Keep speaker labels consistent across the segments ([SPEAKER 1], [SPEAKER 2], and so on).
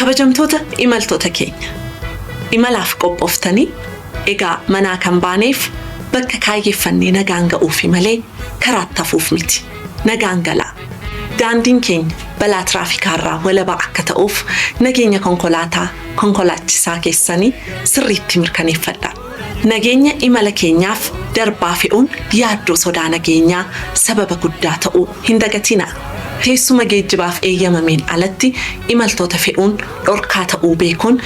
[SPEAKER 1] Kabajamtoota imaltoota keenya, imalaaf qophooftanii egaa manaa kan baaneef bakka kaayyeeffannee nagaan ga'uufi malee karaatti hafuuf miti. Nagaan galaa. Daandiin keenya balaa tiraafikaa walabaa akka ta'uuf nageenya konkolaataa konkolaachisaa keessanii sirriitti mirkaneeffadhaa. Nageenya imala keenyaaf darbaa fe'uun yaaddoo sodaa nageenyaa sababa guddaa ta'uu hin dagatinaa. Teessuma geejjibaaf eeyyamameen alatti imaltoota fe'uun dhorkaa ta'uu beekuun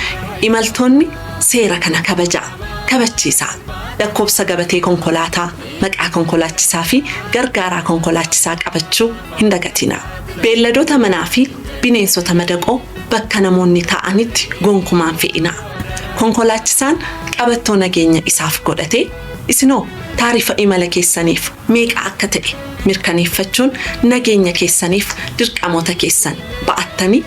[SPEAKER 1] imaltoonni seera kana kabajaa kabachiisaa. Lakkoofsa gabatee konkolaataa, maqaa konkolaachisaa fi gargaaraa konkolaachisaa qabachuu hin dagatinaa. Beelladoota manaa fi bineensota madaqoo bakka namoonni taa'anitti gonkumaan fe'inaa. Konkolaachisaan qabattoo nageenya isaaf godhatee isinoo taarifa imala keessaniif meeqa akka ta'e mirkaneeffachuun nageenya keessaniif dirqamoota keessan ba'attanii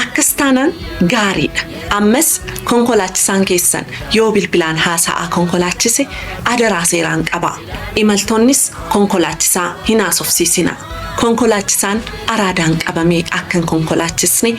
[SPEAKER 1] akkas taanaan gaariidha. Ammas konkolaachisaan keessan yoo bilbilaan haasa'aa konkolaachise adaraa seeraan qabaa. Imaltoonnis konkolaachisaa hin haasofsiisinaa. Konkolaachisaan araadaan qabamee akka hin konkolaachisne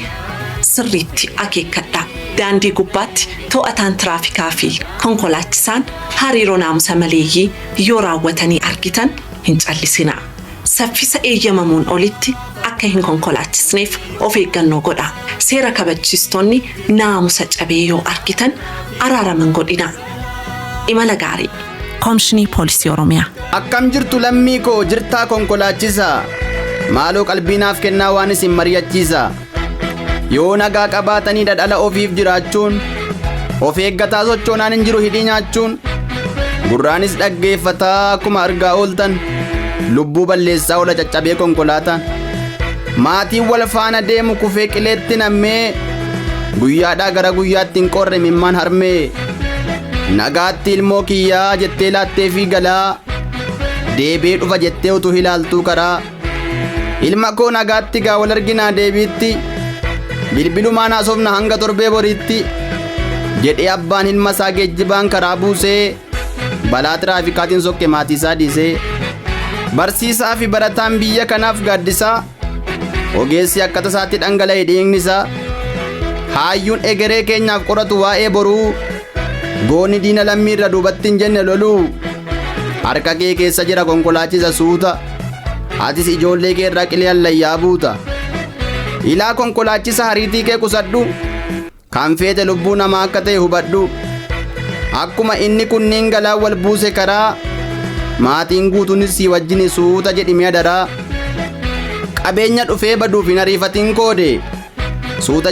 [SPEAKER 1] sirriitti akeekkadhaa. Daandii gubbaatti to'ataan tiraafikaa fi konkolaachisaan hariiroo naamusa maleeyyii yoo raawwatanii argitan hin callisinaa. Saffisa eeyyamamuun olitti akka hin konkolaachisneef of eeggannoo godhaa. Seera kabachiistonni naamusa cabee yoo argitan araaraman godhinaa. Imala gaarii. Koomishinii Poolisii Oromiyaa.
[SPEAKER 2] Akkam jirtu lammii koo, jirtaa konkolaachisaa? Maaloo qalbiinaaf kennaa, waan isin mari'achiisa. Yoo nagaa qabaatanii dhadhala ofiif jiraachuun, of eeggataa sochoonaan hin jiru hidhii nyaachuun, gurraanis dhaggeeffataa akkuma argaa ooltan, lubbuu balleessaa oola caccabee konkolaataan. Maatiin wal faana deemu kufee qileetti nammee, guyyaadhaa gara guyyaatti hin qorre mimmaan harmee. Nagaatti ilmoo kiyyaa jettee laattee fi galaa, deebi'ee dhufa jettee utuu ilaaltuu karaa. Ilma koo nagaatti gaa, wal arginaa deebiitti, bilbilumaan haasofna hanga torbee boriitti jedhee abbaan ilma isaa geejjibaan karaa buusee, balaa tiraafikaatiin sokke maatii isaa dhiisee. Barsiisaa fi barataan biyya kanaaf gaaddisaa, ogeessi akka tasaatti dhangala'e dhiigni isaa. Haayyuun egeree keenyaaf qoratu waa'ee boruu, goonni diina lammii irra duubatti hin jenne loluu. Harka kee keessa jira konkolaachisa, suuta, atis ijoollee kee irraa qilee hallayyaa buuta. Ilaa konkolaachisa, hariitii kee qusadhu, kan feete lubbuu namaa akka ta'e hubadhu. Akkuma inni kunniin galaa wal buuse karaa, maatiin guutuunis si wajjin suuta jedhimee adaraa. Qabeenya dhufee baduuf hin ariifatin koode, suuta.